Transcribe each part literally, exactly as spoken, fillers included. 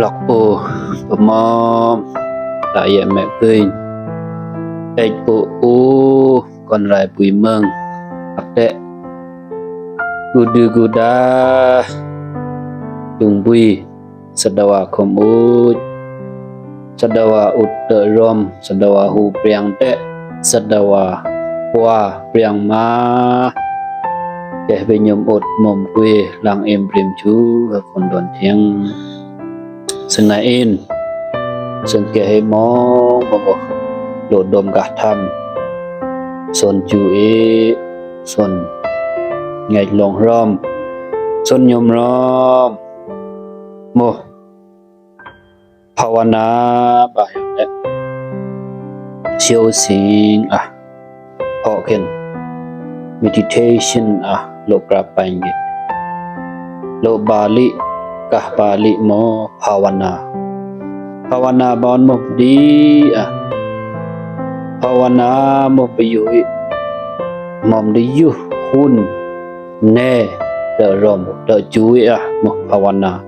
Bløk bø, pø mø, ta ye me gøn. Ej bø u, kon rai bui møng. Ak te. Gudu guda. Dung bui. Sadawa kom ut. Sadawa ut te rom. Sadawa hu priang te. Sadawa wa priang ma. Keh be nyum ut mom kui lang im prim chu. Hafun don tiang. Sanga in. Sung keh mong mong. Lo dom gah tham. Son chu e. Son. Ngai long rom. Son nyum rom. Mo. Bhawana ba yong le. Siu sing a. Hokin. Meditation a. Lo krap pain ge. Lo Bali. Kah Bali mo bhawana. Bhawana ba on mo di a. Bhawana mo bi yu i. Mom di yu hun. Ne. De rom. De ju i a. Mo bhawana.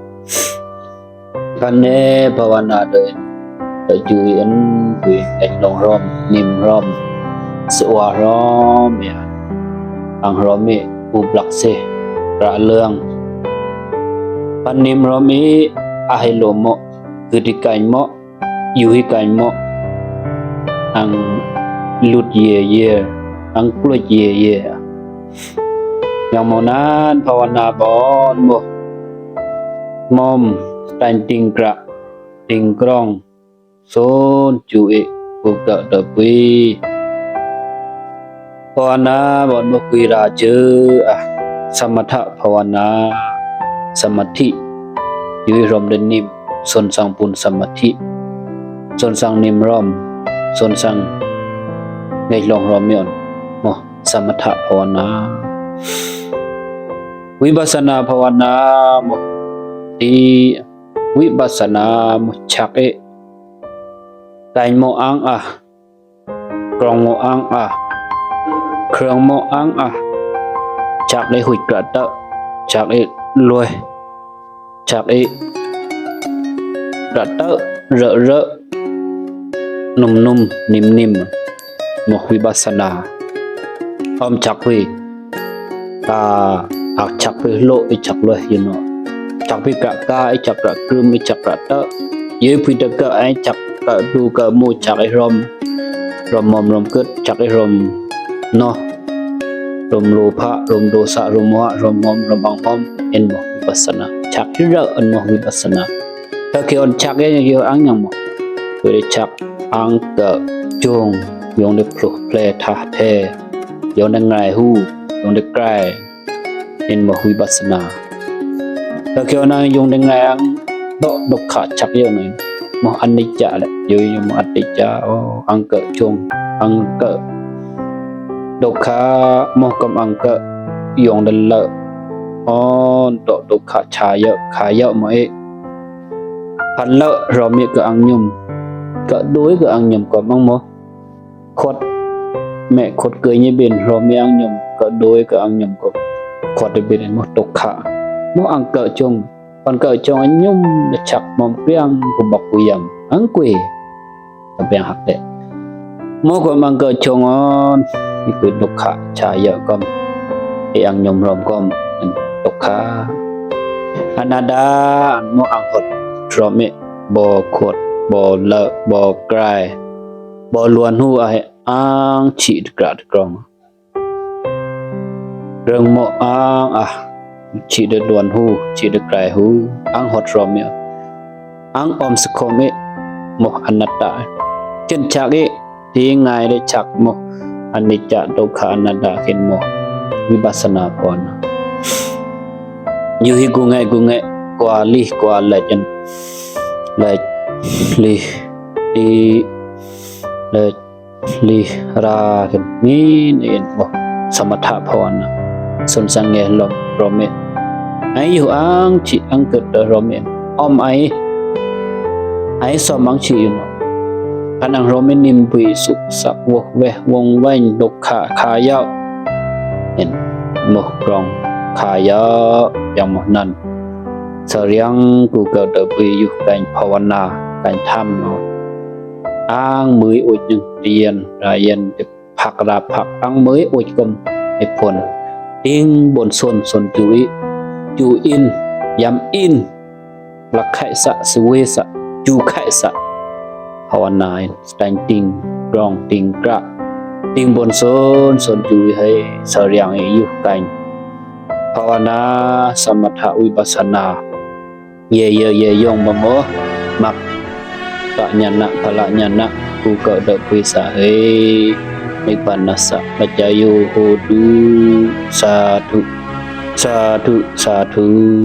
Kan ne bhawana de. De ju i en. Bui en long rom. Nim rom. Sua rom. Ya. Ang rom i. U blak se. Ra leng. Kan nim rom i. Ahi lo mo. Gudi kain mo. Yu hi kain mo. Ang lut ye ye. Ang kluj ye ye. Yang mo nan bhawana ba on mo. Mom, tan ting kra, ting krong. Son, chu i, u ka da pui. Bhawana ba on mo kui ra chu, a, samatha bhawana, samathi. Yu i rom de nim, son sang pun samathi. Son sang nim rom, son sang ngai long rom yon. Mo, samatha bhawana. Vipassana bhawana mo. Di vipassana mo chak e. Kain mo ang a. Krong mo ang a. Krong mo ang a. Chak e huit kra ta. Chak e loi. Chak e. Kra ta. Re re. Num num. Nim nim. Mo vipassana. Om chak hui. Ka, ak chak phi lo, i chak lo, you know. Chak phi ka, ka, i chak ka, krum, i chak ka, ta. Ye phi ta ka, i chak ka, du ka, mu chak, i rom. Rom mom, rom kut, chak, i rom. No. Rom lo pha, rom do sa, rom wa, rom mom, rom ang mom. En mo, vipassana. Chak i ra, en mo, vipassana. Tha ki on chak ye yo ang nyang mo. Wede chak ang ka jong, yong de pluh ple tha the, yong de ngai hu, yong de krai. In mo vipassana. Tha ki on ang yong de ngai ang dok dok kha chak yo ne. Mo anicca le, yo yo mo anicca, o ang ka jong, ang ka dok kha, mo kam ang ka yong de la. On dok dok kha cha yo, kha yo mo e. Phan lơ hrøm i kơ ang ñum. Kơ dôi kơ ang ñum kơ măng mø. Khut. Mẹ khut kơ ñi bin hrøm i ang ñum. Kơ dôi kơ ang ñum kơ. Khut i bin mø tok kha. Mø ang kơ chong. Phan kơ chong ang ñum. Đa chak møm kriang kơ bok kuyam. Ang kwe. Kơ beng hak te. Mø køm ang kơ chong on, i kwe dukha cha yø køm, i ang ñum hrøm køm, dukha. Anada, mø ang khut hrøm i, bø khut, bø lø, bø krai, bø luan hu a he, ang chi dikra dikrong. Røng mø ang a, chi de luan hu, chi de krai hu, ang khut hrøm i. Ang om skhom i, mø anatta. Chen chak i, ti ngai de chak mø. Anicca dukkha anatta kin mø. Vipassana kon. Yu hi gunge gunge, kwa li kwa le chen. Le li ti le li ra ken min in mo. Samatha bhawana. Sun sang nge hrøm, hrøm i. Ai yu ang chi ang kut hrøm i. Om ai. Ai som ang chi yu no. Kan ang hrøm i nim bui suk sak wok weh wong wain dukha kha yau. In mo krong kha yau yang mo nan. Sariang ku kau dau bui yuh kany phawana kany tham no. Ang mui uj nyung tien rayen dep phak ra phak ang mui uj kum e phon. Ting bon son son ju i ju in yam in. Lak khai sa suwe sa ju khai sa. Phawana in stang ting rong ting kra. Ting bon son son ju i hai sariang i yuh kany. Phawana samatha wipasana. Ye ye ye yong mamo mak. Ka nyana phala nyana ku kau dau pui sa hei. Nibbana sa pajayo hotu. Sadhu sadhu sadhu.